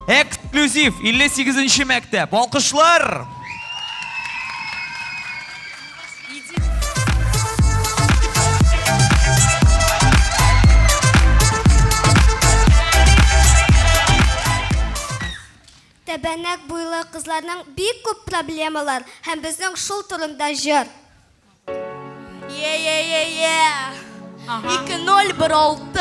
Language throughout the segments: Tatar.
Эксклюзив 58 нче мәктәп. Алкышлар! Тәбәнәк буйлы кызларның бик күп проблемалар һәм безнең шул турында җыр. Е-е-е-е. 2-0-1-6.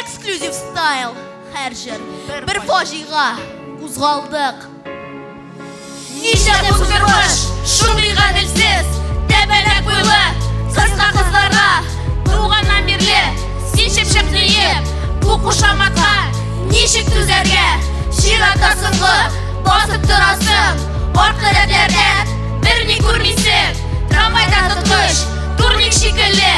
Эксклюзив стайл. Һәр җыр. Бер фаҗига. Кузгалдык. Нишләп бу тормыш шундый гаделсез? Тәбәнәк буйлы кыска кызларга туганнан бирле син чыпчык диеп бу кушаматка ничек түзәргә? Чиратта соңгы басып торасың, арткы рәтләрдә берни күрмисең. Трамвайда тоткыч, турник шикелле,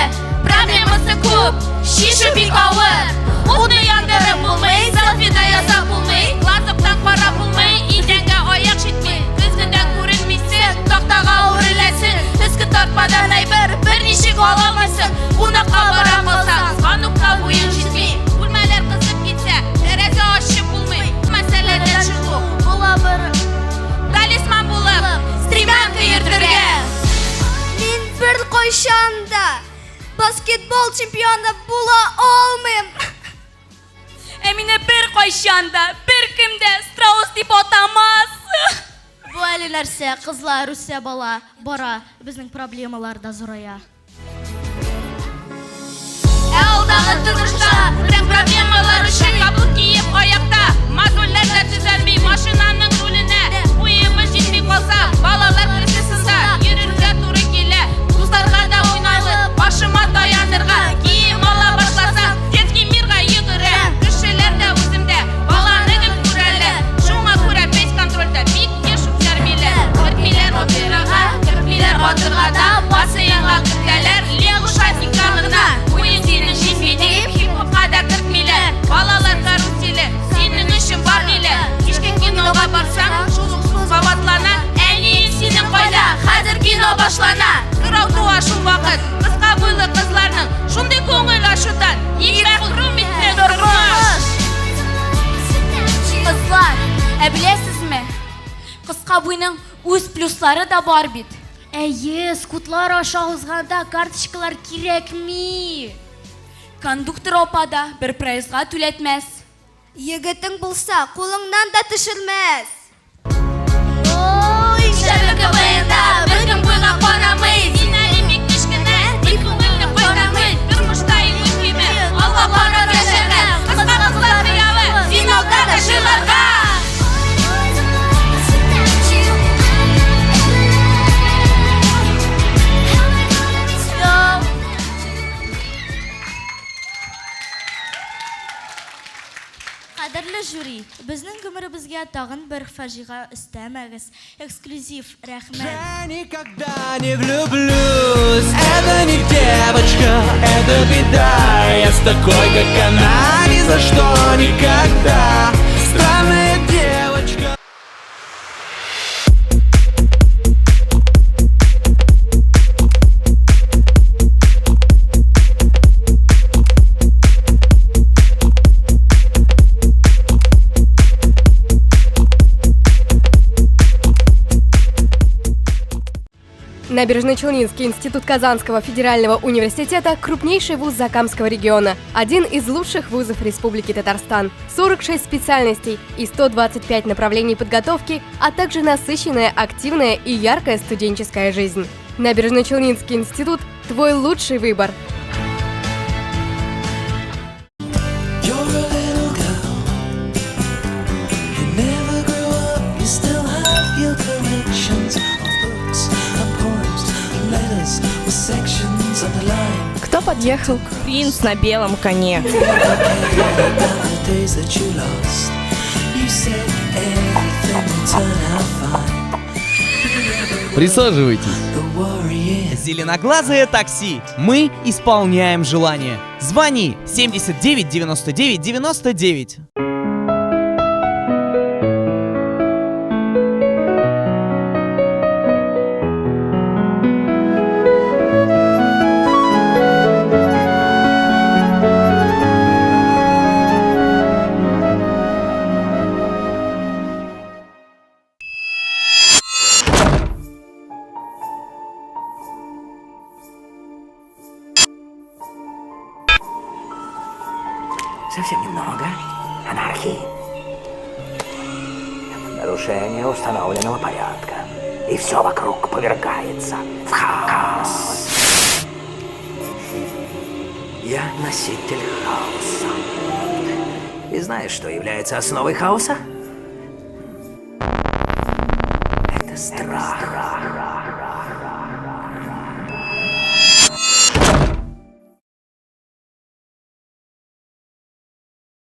проблемасы күп, чишү бик авыр. Утны яндырып булмый, селфи да ясап булмый, глазоктан карап булмый, идәнгә аяк җитми, көзгедән күренмисең, тактага үреләсең, өске тартмадан әйбер берничек ала алмыйсың, кунакка бара калсаң, звонокка буең җитми, бүлмәләр кызып китсә, тәрәзә ачып булмый, мәсьәләдән чыгу була бер талисман булып, стремянка йөртергә. Мин беркайчан да баскетбол чемпионы була алмыйм. Ә мине беркайчан да, беркем дә страус дип атамас. Бу әле нәрсә, кызлар үсә бала бара, безнең проблемалар да зурая. Ә алдагы тормышта күрәм проблемалар өчен каблук киеп аякта, мозольләр дә төзәлми, машинаның руленә буебыз җитми калса, балалар креслосында йөрергә туры килә, дусларга да уйнайлы, башыма таянырга, кием ала башласам, детский мирга йөгерәм, кешеләр дә үземдә баланы гел күрәләр, шуңа күрә фейс-контрольдә бик еш үткәрмиләр, кертмиләр операга, кертмиләр батырга да, бассейнга кертәләр, лягушатникка гына, буең синең җитми дип, хип-хопка да кертмиләр, балалар каруселе, синең өчен бар диләр, кичке кинога барсаң, шул ук сүз кабатлана, әниең синең кайда, хәзер кино башлана, сорау туа шул вакыт, кыска буйлы кызларның, шундый күңел ачудан, ник мәхрүм итте тормыш? Кызлар, ә беләсезме, кыска буйның үз плюслары да бар бит. Әйе, скутлар аша узганда карточкалар кирәкми. Кондуктор апа да бер проездга түләтмәс. Егетең булса, кулыңнан да төшермәс. Ой, Шәбе КВНда беркем буйга карамый, син әле бик кечкенә, дип күңелне кайтармый. Тормышта иң мөһиме, алга барып яшәргә, кыска кызлар хыялы, финалда да җырларга. Кадерле жюри, безнең гомеребезгә тагын бер фаҗига өстәмәгез. Эксклюзив, рәхмәт. Я никогда не влюблюсь. Это не девочка, это беда. Я с такой, как она, ни за что никогда. Странная девочка. Набережно-Челнинский институт Казанского федерального университета – крупнейший вуз Закамского региона, один из лучших вузов Республики Татарстан, 46 специальностей и 125 направлений подготовки, а также насыщенная, активная и яркая студенческая жизнь. Набережно-Челнинский институт – твой лучший выбор. You're a little girl. You never grew up, you still have your collections of books and poems and letters with sections underlined. Кто подъехал? Принц на белом коне. About the days that you lost. You said everything will turn out fine. Присаживайтесь. The worry is Зеленоглазое такси. Мы исполняем желание. Звони 79 99 99. Совсем немного анархии. Нарушение установленного порядка. И все вокруг повергается в хаос. Я носитель хаоса. И знаешь, что является основой хаоса? Это страх.